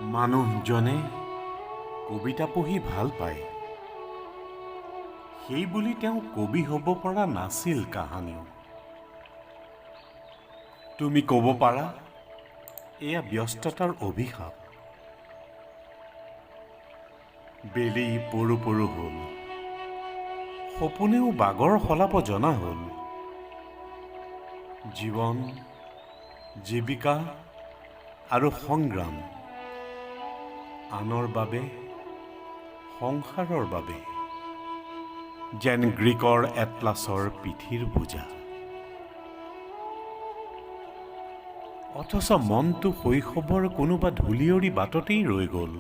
মানুহজনে কবিতা পঢ়ি ভাল পায়। সেইবুলি তেওঁ কবি হ'ব পৰা নাছিল কাহানিও। তুমি ক'ব পাৰা, এয়া ব্যস্ততাৰ অভিশাপ। বেলি পৰো পৰো হ'ল। সপোনেও বাগৰ সলাব জনা হ'ল। জীৱন, জীৱিকা আৰু সংগ্ৰাম, আনৰ বাবে, সংসাৰৰ বাবে, যেন গ্ৰীকৰ এটলাছৰ পিঠিৰ বোজা। অথচ মনটো শৈশৱৰ কোনোবা ধূলিয়ৰি বাটতেই ৰৈ গ'ল।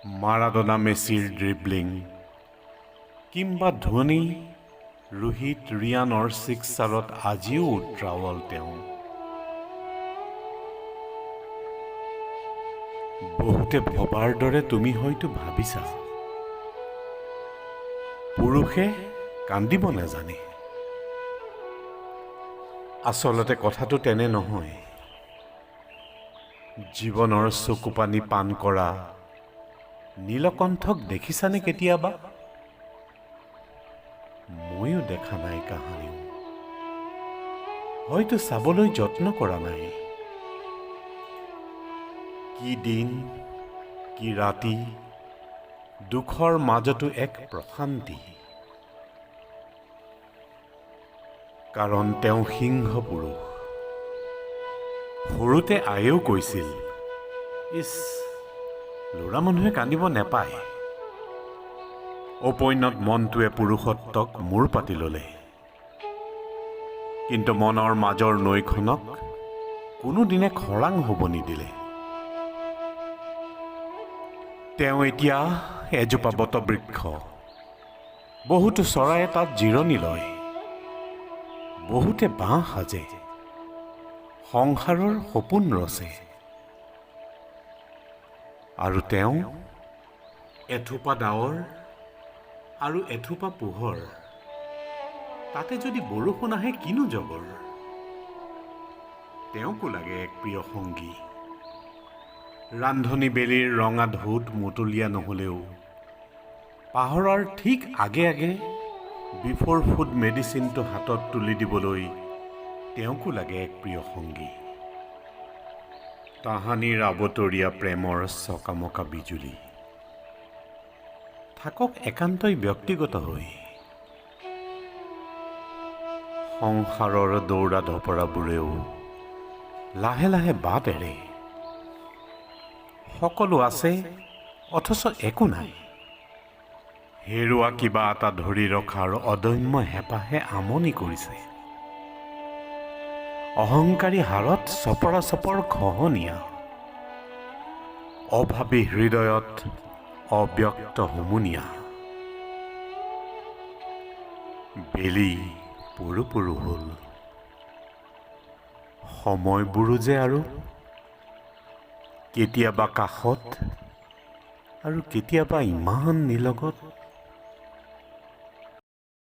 মাৰাডোনা, মেছিৰ ড্ৰিবলিং কিম্বা ধোনী, ৰোহিত, ৰিয়ানৰ ছিক্সাৰত আজিও উত্ৰাৱল তেওঁ। বহুতে ভবাৰ দৰে তুমি হয়তো ভাবিছা, পুৰুষে কান্দিব নাজানে। আচলতে কথাটো তেনে নহয়। জীৱনৰ চকুপানী পান কৰা নীলকণ্ঠক দেখিছানে কেতিয়াবা? ময়ো দেখা নাই কাহানিও। হয়তো চাবলৈ যত্ন কৰা নাই। কি দিন, কি ৰাতি, দুখৰ মাজতো এক প্ৰশান্তি। কাৰণ তেওঁ সিংহ পুৰুষ। সৰুতে আয়েও কৈছিল, ইছ, ল'ৰা মানুহে কান্দিব নেপায়। অপৈণত মনটোৱে পুৰুষত্বক মূৰ পাতি ল'লে। কিন্তু মনৰ মাজৰ নৈখনক কোনোদিনে খৰাং হ'ব নিদিলে। তেওঁ এতিয়া এজোপা বটবৃক্ষ। বহুতো চৰায়ে তাত জিৰণি লয়। বহুতে বাঁহ সাজে, সংসাৰৰ সপোন ৰচে। আৰু তেওঁ এথোপা ডাৱৰ আৰু এথোপা পোহৰ। তাতে যদি বৰষুণ আহে, কিনো জগৰ? তেওঁকো লাগে এক প্ৰিয় সংগী। ৰান্ধনী বেলিৰ ৰঙা ঢৌত মতলীয়া নহ'লেও পাহৰাৰ ঠিক আগে আগে বিফ'ৰ ফুড মেডিচিনটো হাতত তুলি দিবলৈ তেওঁকো লাগে এক প্ৰিয় সংগী। তাহানিৰ আবতৰীয়া প্ৰেমৰ চকামকা বিজুলী থাকক একান্তই ব্যক্তিগত হৈ। সংসাৰৰ দৌৰা ধপৰাবোৰেও লাহে লাহে বাট এৰে। সকলো আছে, অথচ একো নাই। হেৰুৱা কিবা এটা ধৰি ৰখাৰ অদম্য হেঁপাহে আমনি কৰিছে। অহংকাৰী হাড়ত চপৰা চপৰ খহনীয়া, অভাৱী হৃদয়ত অব্যক্ত হুমুনিয়া। বেলি পৰো পৰো হ'ল। সময়বোৰো যে আৰু কেতিয়াবা কাষত আৰু কেতিয়াবা ইমান নিলগত।